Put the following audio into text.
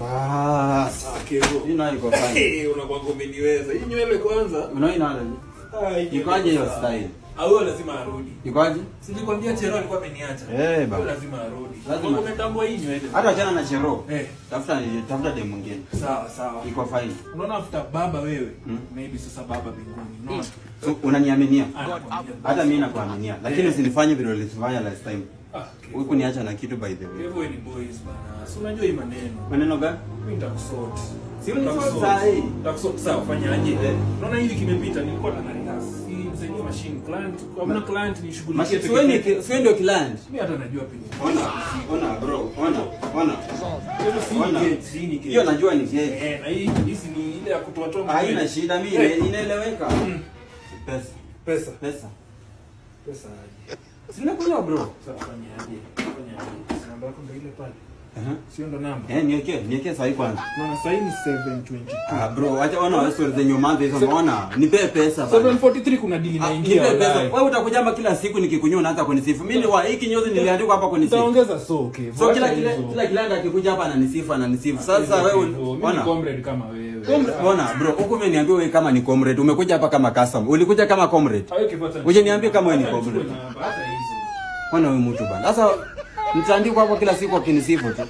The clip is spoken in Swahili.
Bas. Ah, Kevo. Hii nayo iko fine. Hey, unakuwa umeniweza. Hii nywele kwanza. Unaona Ah, hii nywele Ikoaje hiyo sawa. style? Ah, huyo lazima arudi. Ikoaje? Si nilikwambia Chero alikuwa ameniacha. Eh, baba. Huyo lazima arudi. Lazima. Lazima. Umetambua hii nywele. Hata achana na Chero. Eh. Tafuta tafuta dem mwingine. Sawa sawa. Iko fine. Unaona after baba wewe, maybe sasa baba mbinguni. Unaona? So, unaniaminia? Ah, nakwambia. Hata mimi nakuaminia. Lakini Eh. usinifanye vile ulifanya last time. Ah, Kevo. Hukuniacha na kitu, by the way. Kevo, wewe ni boys bana. Si unajua hii maneno. Maneno gani? Mimi nitakusort. Si unisort Nitakusort. saa hii. Nitakusort sawa, fanya aje? Eh. Unaona hii wiki imepita nilikuwa na relax. Hii msaidie machine client. Hamna client nishughulikie Si wewe si wewe ndio client. Mimi hata najua pini. Ona, ona bro, ona, ona. Kevo, si ni Ona. gate, si ni gate. Hiyo najua ni gate. Eh, na hii hizi ni ile ya kutoa toa. Haina shida, mimi Eh. inaeleweka. Pesa, Pesa. pesa. Pesa aje? Si nakuja, bro. Sasa fanya aje? Fanya aje? Si namba yako ndio ile pale. Uh-huh. Sio ndo namba? Eh, niwekee, niwekee sahi kwanza. Unaona sasa ni 722. Ah bro, acha ona wewe story zenye umeanza hizo, unaona? Nipe pesa bana. 743 kuna deal Ah, inaingia. nipe pesa. Wallahi. Wewe utakuja hapa kila siku nikikunyoa unaanza kunisifu. Mimi ni wa hii kinyozi niliandikwa hapa kunisifu. Nitaongeza, so okay. So kila kila kila kila akikuja hapa ananisifu ananisifu. Sasa wewe Mimi ni ona. comrade kama wewe. Comrade, ona bro, huku umeniambia wewe kama ni comrade, umekuja hapa kama customer. Ulikuja kama comrade. Hayo kifuata. Uje niambie kama wewe ni Hata nichukue comrade. namba, hata hizo. Ona huyu mtu bana. Sasa nitaandikwa hapo kila siku akinisifu tu.